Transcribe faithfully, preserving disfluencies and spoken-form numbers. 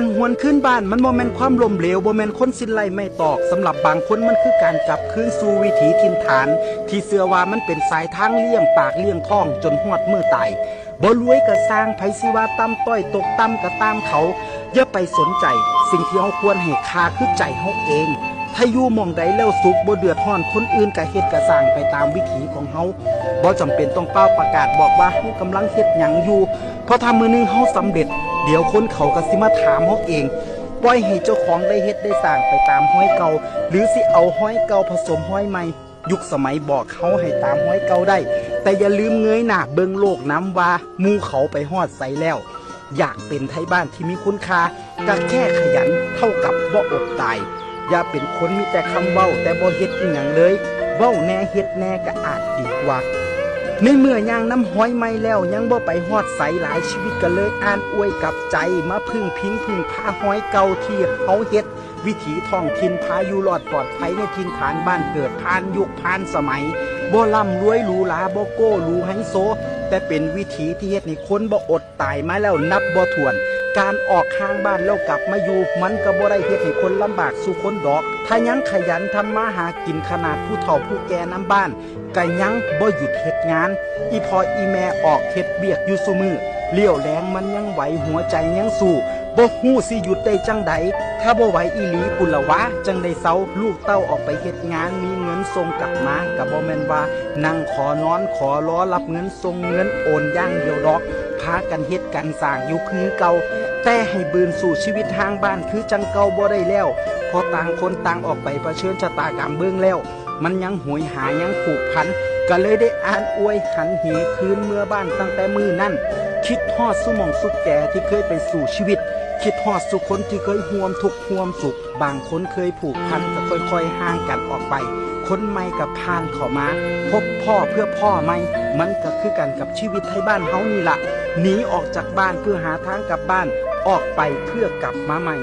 การหวนคืนบ้านมันบ่แม่นความล้มเหลว บ่แม่นคนสิ้นไร้ไม้ตอก สำหรับบางคนมันคือการกลับคืนสู่วิถีถิ่นฐาน ที่เชื่อว่ามันเป็นสายทางเลี้ยงปากเลี้ยงท้องจนฮอดมื้อตาย บ่รวยก็ซ่าง ไผสิว่าต่ำต้อยตกต่ำก็ตามเขา อย่าไปสนใจ สิ่งที่เฮาควรให้ค่าคือใจเฮาเอง ถ้าอยู่หม่องใดแล้วสุข บ่เดือดร้อนคนอื่น ก็เฮ็ดก็ซ่างไปตามวิถีของเฮา บ่จำเป็นต้องฟ้าวประกาศบอกว่าเฮากำลังเฮ็ดหยังอยู่ เพราะถ้ามื้อหนึ่งเฮาสำเร็จ เดี๋ยวคนเขาก็สิมาถามเฮาเอง ปล่อยให้เจ้าของได้เฮ็ดได้ซ่างไปตามฮอยเก่า หรือสิเอาฮอยเก่าผสมฮอยใหม่ ยุคสมัยบอกเฮาให้ตามฮอยเก่าได้ แต่อย่าลืมเงยหน้าเบิ่งโลกนำว่าหมู่เขาไปฮอดไสแล้ว อยากเป็นไทบ้านที่มีคุณค่า ก็แค่ขยันเท่ากับบ่อดตาย อย่าเป็นคนมีแต่คำเว้าแต่บ่เฮ็ดอิหยังเลย เว้าแหน่เฮ็ดแหน่ก็อาจดีกว่า ในเมื่อย่างนำฮอยใหม่แล้วยังบ่ไปฮอดไส หลายชีวิตก็เลยอ่านอวยกลับใจ มาพึ่งพิงพึ่งพาฮอยเก่าที่เฮาเฮ็ด วิถีท้องถิ่นพาอยู่รอดปลอดภัยในถิ่นฐานบ้านเกิด ผ่านยุคผ่านสมัย บ่ร่ำรวยหรูหรา บ่โก้หรูไฮโซ แต่เป็นวิถีที่เฮ็ดให้คนบ่อดตายมาแล้วนับบ่ถ้วน การออกห่างบ้านแล้วกลับมาอยู่ มันก็บ่ได้เฮ็ดให้คนลำบากสู่คนดอก ถ้ายังขยันทำมาหากิน ขนาดผู้เฒ่าผู้แก่นำบ้าน ก็ยังบ่หยุดเฮ็ดงาน อีพ่ออีแม่ออกเฮ็ดเวียกอยู่ซุมื้อ เลี้ยวแลงมันยังไหว หัวใจยังสู้ บ่ฮู้สิหยุดได้จั่งใด ถ้าบ่ไหวอีหลีพุ้นละวะ จั่งได้เซา ลูกเต้าออกไปเฮ็ดงาน มีเงินส่งกลับมา ก็บ่แม่นว่านั่งขอนอนขอรอรับเงินส่งเงินโอนอย่างเดียวดอก พากันเฮ็ดกันซ่างอยู่คือเก่า แต่ให้บืนสู่ชีวิตห่างบ้านคือจั่งเก่าบ่ได้แล้ว เพราะต่างคนต่างออกไปเผชิญชะตากรรมเบิ่งแล้ว มันยังโหยหายังผูกพัน ก็เลยได้อ่านอวยหันเหคืนเมือบ้านตั้งแต่มื้อนั้น คิดฮอดสู่หม่องสู่แก่ที่เคยไปสู้ชีวิต คิดฮอดสู่คนที่เคยร่วมทุกข์ร่วมสุข บางคนเคยผูกพันก็ค่อยๆห่างกันออกไป คนใหม่ก็ผ่านเข้ามา พบพ้อเพื่อพ้อใหม่ มันก็คือกันกับชีวิตไทบ้านเฮานี่ล่ะ หนีออกจากบ้านเพื่อหาทางกลับบ้าน ออกไปเพื่อกลับมาใหม่